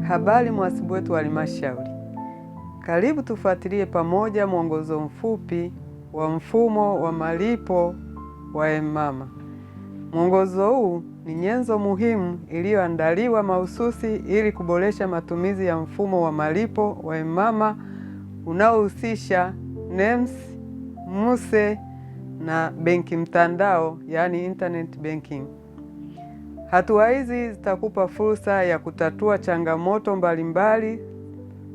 Habari mhasibu wetu wa halmashauri, karibu tufuatilie pamoja mwongozo mfupi wa mfumo wa malipo wa mMama. Mwongozo huu ni nyenzo muhimu iliyoandaliwa mahususi ili kuboresha matumizi ya mfumo wa malipo wa mMama unaohusisha NeMS, MUSE na benki mtandao, yaani internet banking. Hatua hizi zitakupa fursa ya kutatua changamoto mbalimbali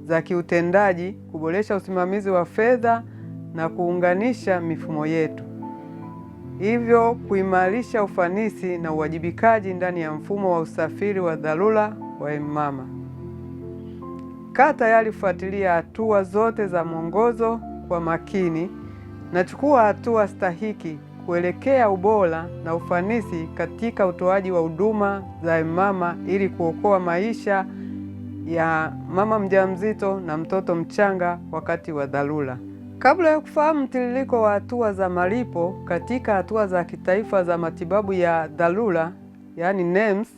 za kiutendaji, kuboresha usimamizi wa fedha na kuunganisha mifumo yetu, hivyo kuimarisha ufanisi na uwajibikaji ndani ya mfumo wa usafiri wa dharura wa mMama. Kaa tayari kufuatilia hatua zote za mwongozo kwa makini na chukua hatua stahiki kuelekea ubora na ufanisi katika utoaji wa huduma za mama ili kuokoa maisha ya mama mjamzito na mtoto mchanga wakati wa dharura. Kabla ya kufahamu mtiririko wa hatua za malipo katika hatua za kitaifa za matibabu ya dharura, yaani NEMS,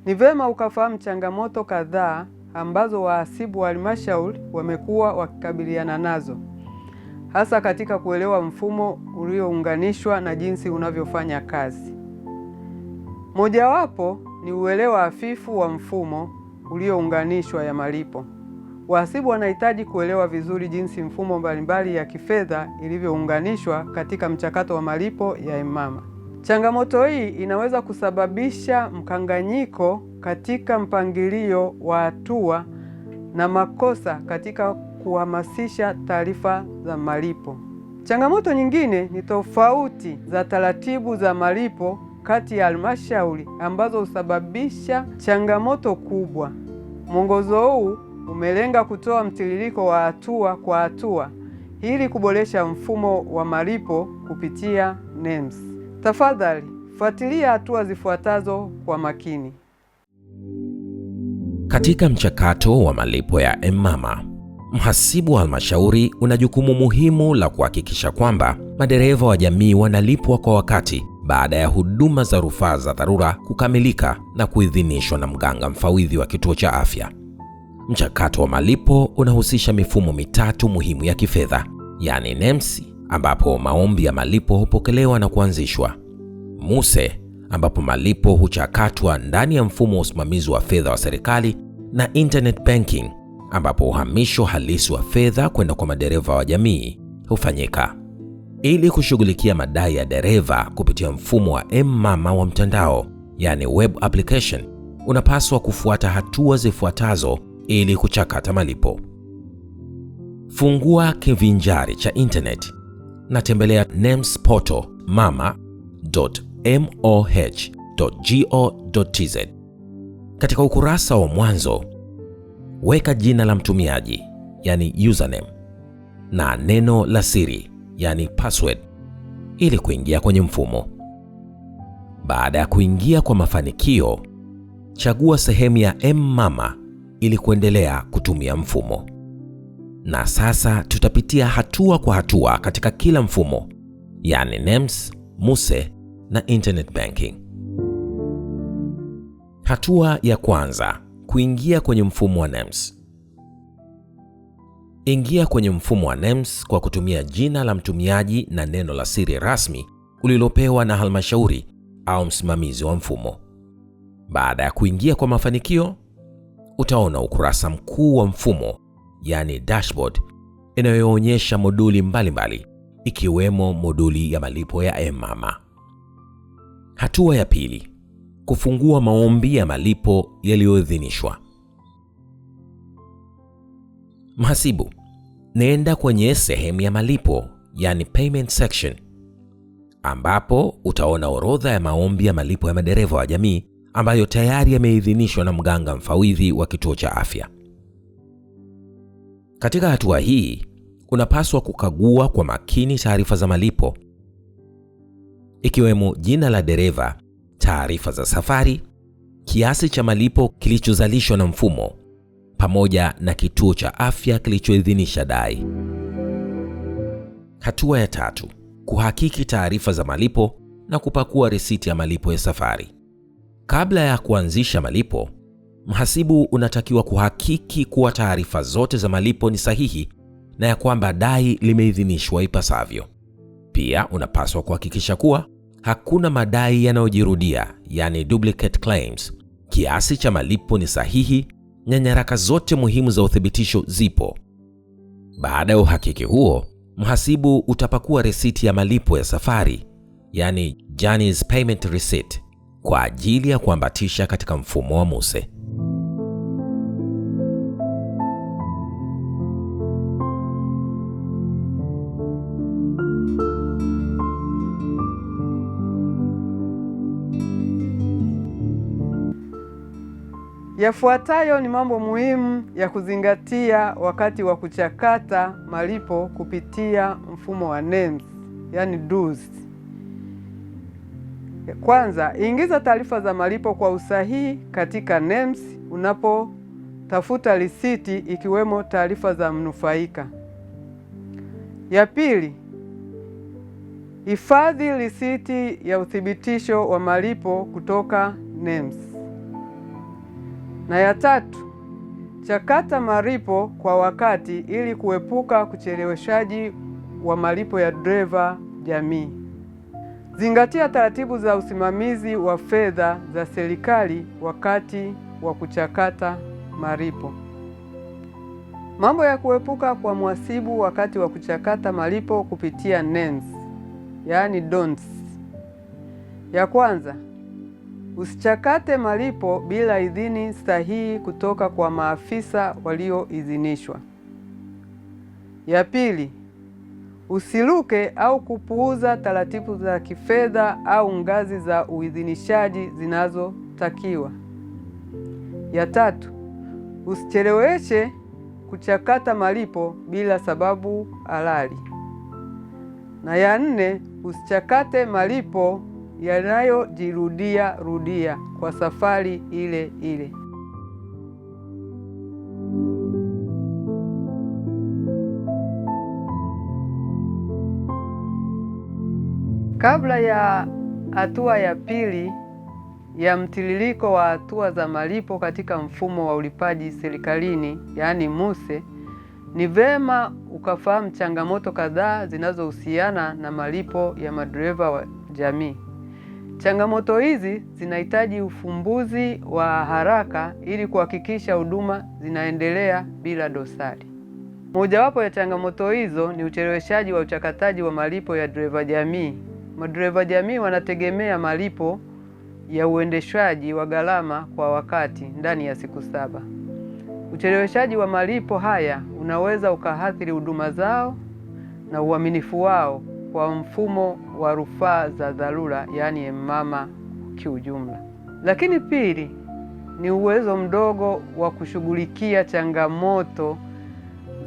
ni vema ukafahamu changamoto kadhaa ambazo wahasibu wa halmashauri wamekuwa wakikabiliana nazo hasa katika kuelewa mfumo uliounganishwa na jinsi unavyofanya kazi. Mojawapo ni uelewa hafifu wa mfumo uliounganishwa ya malipo. Wahasibu wanahitaji kuelewa vizuri jinsi mfumo mbalimbali ya kifedha ilivyounganishwa katika mchakato wa malipo ya mMama. Changamoto hii inaweza kusababisha mkanganyiko katika mpangilio wa hatua na makosa katika kuhamasisha taarifa za malipo. Changamoto nyingine ni tofauti za taratibu za malipo kati ya halmashauri ambazo husababisha changamoto kubwa. Mwongozo huu umelenga kutoa mtiririko wa hatua kwa hatua ili kuboresha mfumo wa malipo kupitia NeMS. Tafadhali fuatilia hatua zifuatazo kwa makini. Katika mchakato wa malipo ya mMama, mhasibu wa halmashauri una jukumu muhimu la kuhakikisha kwamba madereva wa jamii wanalipwa kwa wakati baada ya huduma za rufaa za dharura kukamilika na kuidhinishwa na mganga mfawidhi wa kituo cha afya. Mchakato wa malipo unahusisha mifumo mitatu muhimu ya kifedha, yaani NeMS ambapo maombi ya malipo hupokelewa na kuanzishwa, MUSE ambapo malipo huchakatwa ndani ya mfumo wa usimamizi wa fedha wa serikali, na internet banking ambapo uhamisho halisi wa fedha kwenda kwa madereva wa jamii hufanyika. Ili kushughulikia madai ya dereva kupitia mfumo wa mMama wa mtandao, yani web application, unapaswa kufuata hatua zifuatazo ili kuchakata malipo. Fungua kivinjari cha internet na tembelea NeMS portal mama.moh.go.tz. Katika ukurasa wa mwanzo, weka jina la mtumiaji, yani username, na neno la siri, yani password, ili kuingia kwenye mfumo. Baada ya kuingia kwa mafanikio, chagua sehemu ya mMama ili kuendelea kutumia mfumo. Na sasa tutapitia hatua kwa hatua katika kila mfumo, yani NeMS, MUSE na internet banking. Hatua ya kwanza, kuingia kwenye mfumo wa NeMS. Ingia kwenye mfumo wa NeMS kwa kutumia jina la mtumiaji na neno la siri rasmi ulilopewa na halmashauri au msimamizi wa mfumo. Baada ya kuingia kwa mafanikio, utaona ukurasa mkuu wa mfumo, yani dashboard, inayoonyesha moduli mbalimbali ikiwemo moduli ya malipo ya mMama. Hatua ya pili, kufungua maombi ya malipo yaliyoidhinishwa. Mhasibu, nenda kwenye sehemu ya malipo, yani payment section, ambapo utaona orodha ya maombi ya malipo ya madereva wa jamii ambayo tayari yameidhinishwa na mganga mfawidhi wa kituo cha afya. Katika hatua hii, unapaswa kukagua kwa makini taarifa za malipo ikiwemo jina la dereva, taarifa za safari, kiasi cha malipo kilichozalishwa na mfumo, pamoja na kituo cha afya kilichoidhinisha dai. Hatua ya tatu, kuhakiki taarifa za malipo na kupakua risiti ya malipo ya safari. Kabla ya kuanzisha malipo, Mhasibu unatakiwa kuhakiki kuwa taarifa zote za malipo ni sahihi na ya kwamba dai limeidhinishwa ipasavyo. Pia unapaswa kuhakikisha kuwa hakuna madai yanayojirudia, yani duplicate claims. Kiasi cha malipo ni sahihi na nyaraka zote muhimu za uthibitisho zipo. Baada ya uhakiki huo, mhasibu utapakua risiti ya malipo ya safari, yani Journeys Payment Receipt, kwa ajili ya kuambatisha katika mfumo wa MUSE. Yafuatayo ni mambo muhimu ya kuzingatia wakati wa kuchakata malipo kupitia mfumo wa NeMS, yani DUS. Kwanza, ingiza taarifa za malipo kwa usahihi katika NeMS unapotafuta risiti ikiwemo taarifa za mnufaika. Ya pili, hifadhi risiti ya uthibitisho wa malipo kutoka NeMS. Na ya tatu, chakata malipo kwa wakati ili kuepuka kucheleweshaji wa malipo ya dereva jamii. Zingatia taratibu za usimamizi wa fedha za serikali wakati wa kuchakata malipo. Mambo ya kuepuka kwa mhasibu wakati wa kuchakata malipo kupitia NeMS, yaani don'ts. Ya kwanza, usichakate malipo bila idhini sahihi kutoka kwa maafisa walioidhinishwa. Ya pili, usiruke au kupuuza taratibu za kifedha au ngazi za uidhinishaji zinazotakiwa. Ya tatu, usicheleweshe kuchakata malipo bila sababu halali. Na ya nne, usichakate malipo yanayojirudia rudia kwa safari ile ile. Kabla ya hatua ya pili ya mtiririko wa hatua za malipo katika mfumo wa ulipaji serikalini, yaani MUSE, ni vema ukafahamu changamoto kadhaa zinazohusiana na malipo ya madereva wa jamii. Changamoto hizi zinahitaji ufumbuzi wa haraka ili kuhakikisha huduma zinaendelea bila dosari. Mojawapo ya changamoto hizo ni ucheleweshaji wa uchakataji wa malipo ya dereva jamii. Madereva jamii wanategemea malipo ya uendeshaji wa gharama kwa wakati ndani ya siku 7. Ucheleweshaji wa malipo haya unaweza ukaathiri huduma zao na uaminifu wao kwa mfumo wa rufaa za dharura, yaani mama kiujumla. Lakini pili ni uwezo mdogo wa kushughulikia changamoto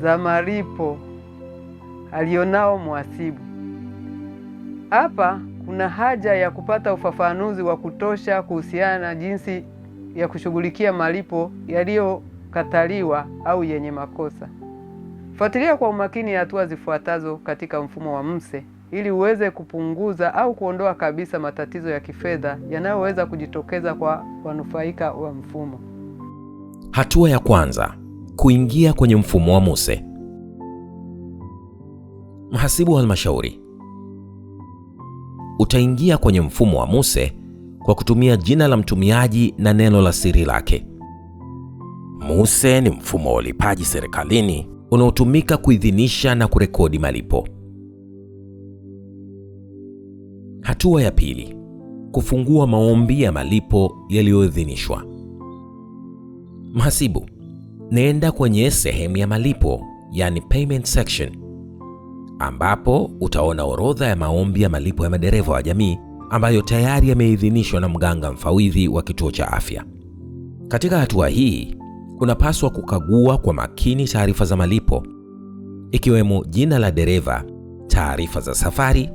za malipo alionao mhasibu. Hapa kuna haja ya kupata ufafanuzi wa kutosha kuhusiana na jinsi ya kushughulikia malipo yaliyokataliwa au yenye makosa. Fuatilia kwa umakini hatua zifuatazo katika mfumo wa MUSE ili uweze kupunguza au kuondoa kabisa matatizo ya kifedha yanayoweza kujitokeza kwa wanufaika wa mfumo. Hatua ya kwanza, kuingia kwenye mfumo wa MUSE. Mhasibu wa halmashauri, utaingia kwenye mfumo wa MUSE kwa kutumia jina la mtumiaji na neno la siri lake. MUSE ni mfumo wa ulipaji serikalini unaotumika kuidhinisha na kurekodi malipo. Hatua ya pili, kufungua maombi ya malipo yaliyoidhinishwa. Mhasibu, nenda kwenye sehemu ya malipo, yani payment section, ambapo utaona orodha ya maombi ya malipo ya madereva wa jamii ambayo tayari yameidhinishwa na mganga mfawidhi wa kituo cha afya. Katika hatua hii, unapaswa kukagua kwa makini taarifa za malipo, ikiwemo jina la dereva, taarifa za safari,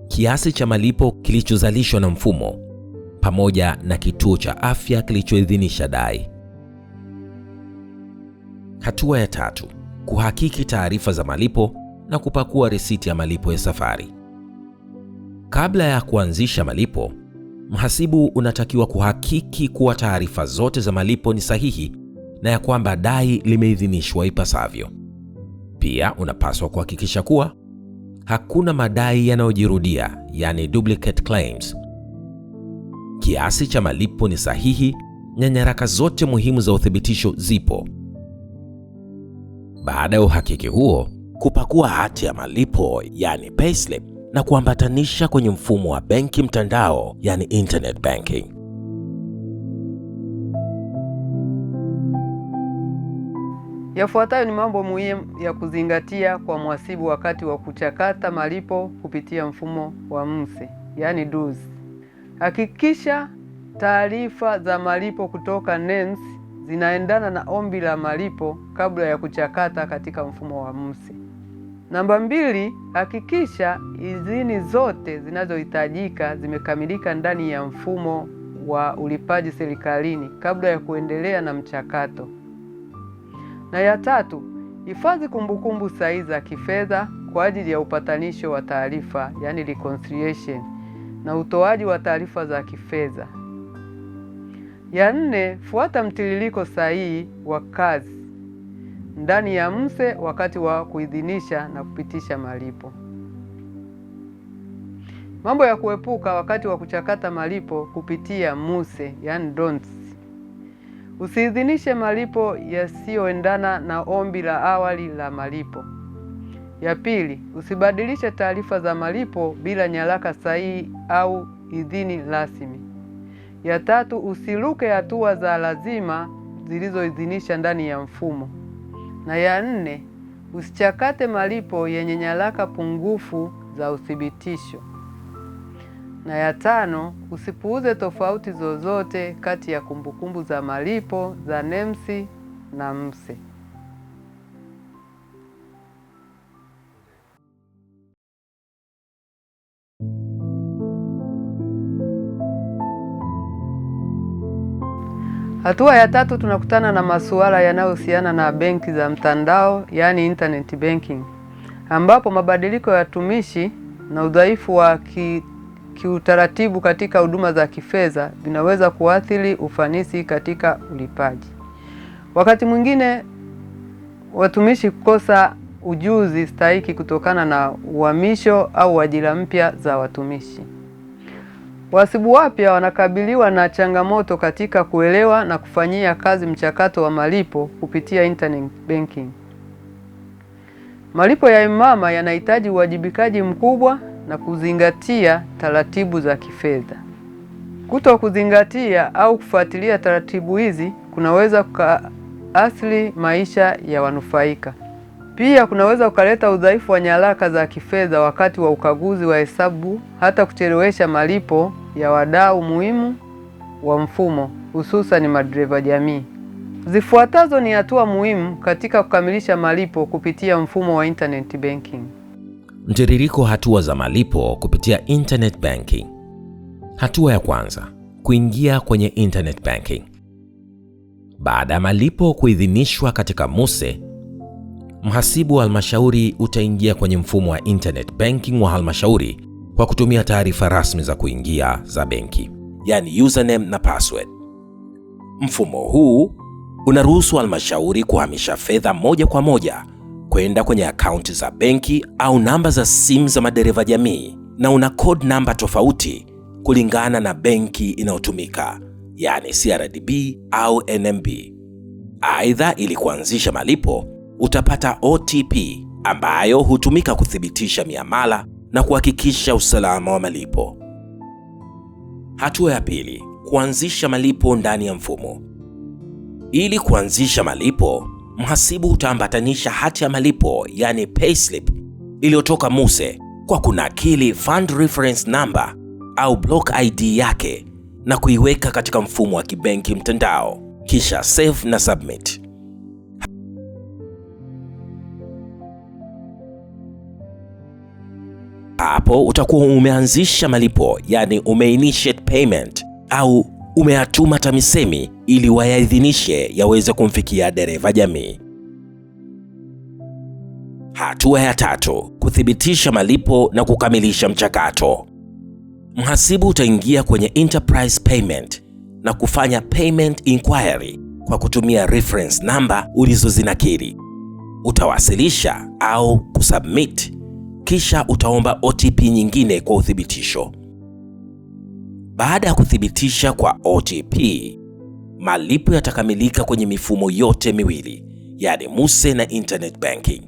kiasi cha malipo kilichozalishwa na mfumo, pamoja na kituo cha afya kilichoidhinisha dai. Hatua ya tatu, kuhakiki taarifa za malipo na kupakua risiti ya malipo ya safari. Kabla ya kuanzisha malipo, Mhasibu unatakiwa kuhakiki kuwa taarifa zote za malipo ni sahihi na ya kwamba dai limeidhinishwa ipasavyo. Pia unapaswa kuhakikisha kuwa hakuna madai yanayojirudia, yani duplicate claims. Kiasi cha malipo ni sahihi na nyaraka zote muhimu za uthibitisho zipo. Baada ya uhakiki huo, kupakua hati ya malipo, yani payslip, na kuambatanisha kwenye mfumo wa benki mtandao, yani internet banking. Yafuatayo ni mambo muhimu ya kuzingatia kwa mhasibu wakati wa kuchakata malipo kupitia mfumo wa MSE, yani DOS. Hakikisha taarifa za malipo kutoka NeMS zinaendana na ombi la malipo kabla ya kuchakata katika mfumo wa MSE. Namba 2, hakikisha idhini zote zinazohitajika zimekamilika ndani ya mfumo wa ulipaji serikalini kabla ya kuendelea na mchakato. Na ya 3, hifadhi kumbukumbu sahihi za kifedha kwa ajili ya upatanisho wa taarifa, yani reconciliation, na utoaji wa taarifa za kifedha. Ya 4, fuata mtiririko sahihi wa kazi ndani ya MSE wakati wa kuidhinisha na kupitisha malipo. Mambo ya kuepuka wakati wa kuchakata malipo kupitia MUSE, yani don'ts. Usiidhinishe malipo yasiyoendana na ombi la awali la malipo. Ya 2, usibadilishe taarifa za malipo bila nyaraka sahihi au idhini rasmi. Ya 3, usiruke hatua za lazima zilizoidhinisha ndani ya mfumo. Na ya 4, usichakate malipo yenye nyaraka pungufu za uthibitisho. Na ya 5, usipuuze tofauti zozote kati ya kumbukumbu za malipo za NeMS na MSE. Hatua ya 3, tunakutana na masuala yanayohusiana na benki za mtandao, yani internet banking, ambapo mabadiliko ya watumishi na udhaifu wa kiutaratibu katika huduma za kifedha vinaweza kuathiri ufanisi katika ulipaji. Wakati mwingine watumishi kukosa ujuzi stahiki kutokana na uhamisho au ajira mpya za watumishi. Wahasibu wapya wanakabiliwa na changamoto katika kuelewa na kufanyia kazi mchakato wa malipo kupitia internet banking. Malipo ya M-Mama yanahitaji uwajibikaji mkubwa na kuzingatia taratibu za kifedha. Kuto kuzingatia au kufuatilia taratibu hizi kunaweza kuathiri maisha ya wanufaika. Pia kunaweza kukaleta udhaifu wa nyaraka za kifedha wakati wa ukaguzi wa hesabu, hata kuchelewesha malipo ya wadau muhimu wa mfumo, hususan madereva jamii. Zifuatazo ni hatua muhimu katika kukamilisha malipo kupitia mfumo wa internet banking. Mtiririko hatua za malipo kupitia internet banking. Hatua ya kwanza, kuingia kwenye internet banking. Baada ya malipo kuidhinishwa katika MUSE, mhasibu wa halmashauri utaingia kwenye mfumo wa internet banking wa halmashauri kwa kutumia taarifa rasmi za kuingia za benki, yani username na password. Mfumo huu unaruhusu halmashauri kuhamisha fedha moja kwa moja kwenda kwenye akaunti za benki au namba za simu za madereva jamii, na una code namba tofauti kulingana na benki inayotumika, yani CRDB au NMB. Aidha, ili kuanzisha malipo utapata OTP ambayo hutumika kuthibitisha miamala na kuhakikisha usalama wa malipo. Hatua ya pili, kuanzisha malipo ndani ya mfumo. Ili kuanzisha malipo, mhasibu utaambatanisha hati ya malipo, yani payslip, iliyotoka MUSE kwa kunakili fund reference number au block ID yake na kuiweka katika mfumo wa kibenki mtandao, kisha save na submit. Hapo utakuwa umeanzisha malipo, yani umeinitiate payment au umeyatuma TAMISEMI ili wayaidhinishe yaweze kumfikia dereva jamii. Hatua ya tatu, kuthibitisha malipo na kukamilisha mchakato. Mhasibu utaingia kwenye Enterprise Payment na kufanya payment inquiry kwa kutumia reference number ulizozinakili. Utawasilisha au kusubmit, kisha utaomba OTP nyingine kwa uthibitisho. Baada ya kuthibitisha kwa OTP, malipo yatakamilika kwenye mifumo yote miwili, yaani MUSE na Internet Banking.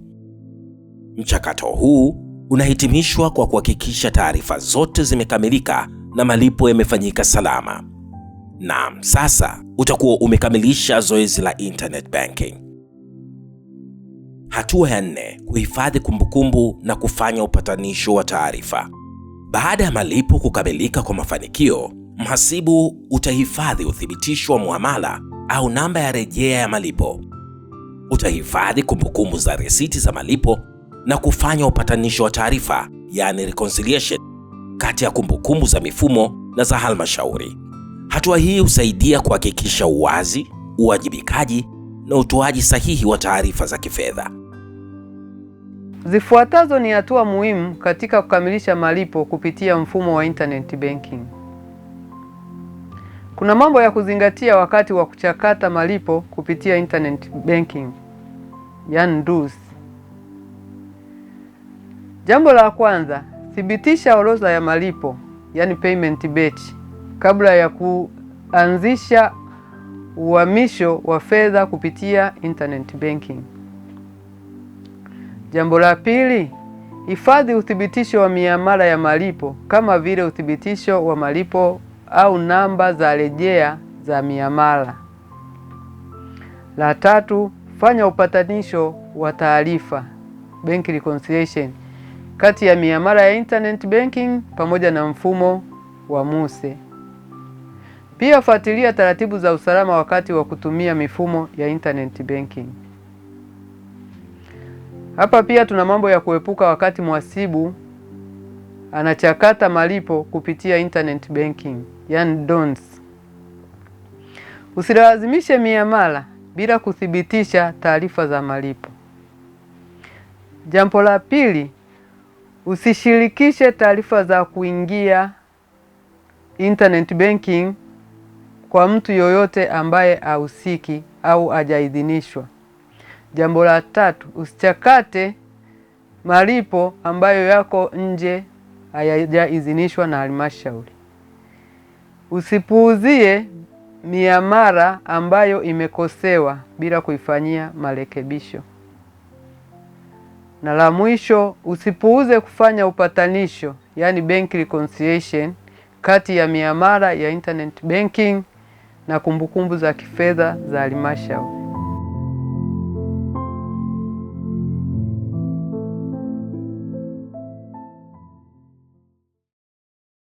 Mchakato huu unahitimishwa kwa kuhakikisha taarifa zote zimekamilika na malipo yamefanyika salama. Naam, sasa utakuwa umekamilisha zoezi la Internet Banking. Hatua ya nne, kuhifadhi kumbukumbu na kufanya upatanisho wa taarifa. Baada ya malipo kukamilika kwa mafanikio, mhasibu utahifadhi uthibitisho wa muamala au namba ya rejea ya malipo. Utahifadhi kumbukumbu za risiti za malipo na kufanya upatanisho wa taarifa, yani reconciliation, kati ya kumbukumbu za mifumo na za halmashauri. Hatua hii husaidia kuhakikisha uwazi, uwajibikaji na utoaji sahihi wa taarifa za kifedha. Zifuatazo ni hatua muhimu katika kukamilisha malipo kupitia mfumo wa internet banking. Kuna mambo ya kuzingatia wakati wa kuchakata malipo kupitia internet banking, yani DOS. Jambo la kwanza, thibitisha orodha ya malipo, yani payment batch, kabla ya kuanzisha uhamisho wa fedha kupitia internet banking. Jambo la pili, hifadhi uthibitisho wa miamala ya malipo kama vile uthibitisho wa malipo au namba za rejea za miamala. La tatu, fanya upatanisho wa taarifa bank reconciliation kati ya miamala ya internet banking pamoja na mfumo wa MUSE. Pia fuatilia taratibu za usalama wakati wa kutumia mifumo ya internet banking. Hapa pia tuna mambo ya kuepuka wakati mhasibu anachakata malipo kupitia internet banking, yani don'ts. Usilazimishe miamala bila kuthibitisha taarifa za malipo. Jambo la pili, usishirikishe taarifa za kuingia internet banking kwa mtu yoyote ambaye hahusiki au hajaidhinishwa. Jambo la tatu, usichakate malipo ambayo yako nje hayajaidhinishwa na halmashauri. Usipuuzie miamala ambayo imekosewa bila kuifanyia marekebisho. Na la mwisho, usipuuze kufanya upatanisho, yani bank reconciliation, kati ya miamala ya internet banking na kumbukumbu za kifedha za halmashauri.